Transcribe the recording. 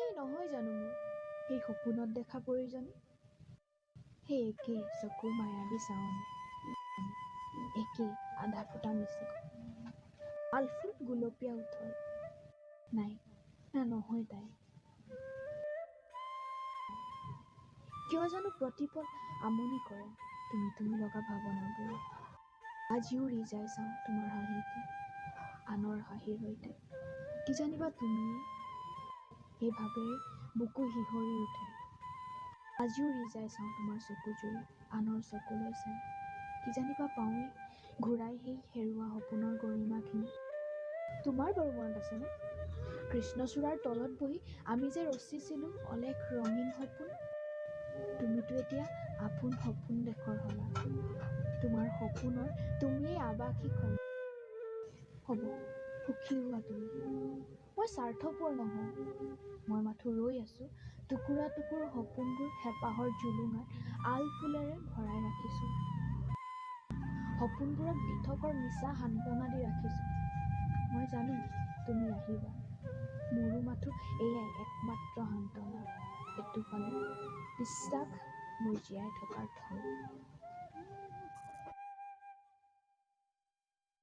তাই নহয় জানো মোৰ সেই সপোনত দেখা পৰীজনী? সেই একেই চকুৰ মায়াবী চাৱনি, একেই আধা ফুটা মিচিক, আলফুল গুলপীয়া ওঠৰ। নাই না, নহয় তাই। কিয় জানো প্ৰতিপল আমনি কৰে তুমি তুমি লগা ভাৱনাবোৰে। আজিও ৰিজাই চাওঁ তোমাৰ হাঁহিটো আনৰ হাঁহিৰ সৈতে, কিজানিবা তুমিয়েই। সেই ভাৱেৰে বুকু শিহৰি উঠে। আজিও ৰিজাই চাওঁ তোমাৰ চকুযুৰি আনৰ চকুলৈ চাই, কিজানিবা পাওঁৱেই ঘূৰাই সেই হেৰুৱা সপোনৰ গৰিমাখিনি। তোমাৰ বাৰু মনত আছেনে কৃষ্ণচূড়াৰ তলত বহি আমি যে ৰচিছিলোঁ অলেখ ৰঙীন সপোন? তুমিতো এতিয়া আপোন সপোন দেশৰ হ'লা, তোমাৰ সপোনৰ তুমিয়েই আৱাসিক হ'লা। হ'ব, সুখী হোৱা তুমি। মই স্বাৰ্থপৰ নহওঁ, মই মাথোঁ ৰৈ আছোঁ টুকুৰা টুকুৰ সপোনবোৰ হেঁপাহৰ জোলোঙাত আলফুলেৰে ভৰাই ৰাখিছোঁ। সপোনবোৰক দিঠকৰ মিছা সান্তনা দি ৰাখিছোঁ। মই জানো তুমি আহিবা, মোৰো মাথোঁ এয়াই একমাত্ৰ সান্তনা। এইটো পালে বিশ্বাস মোৰ জীয়াই থকাৰ থল।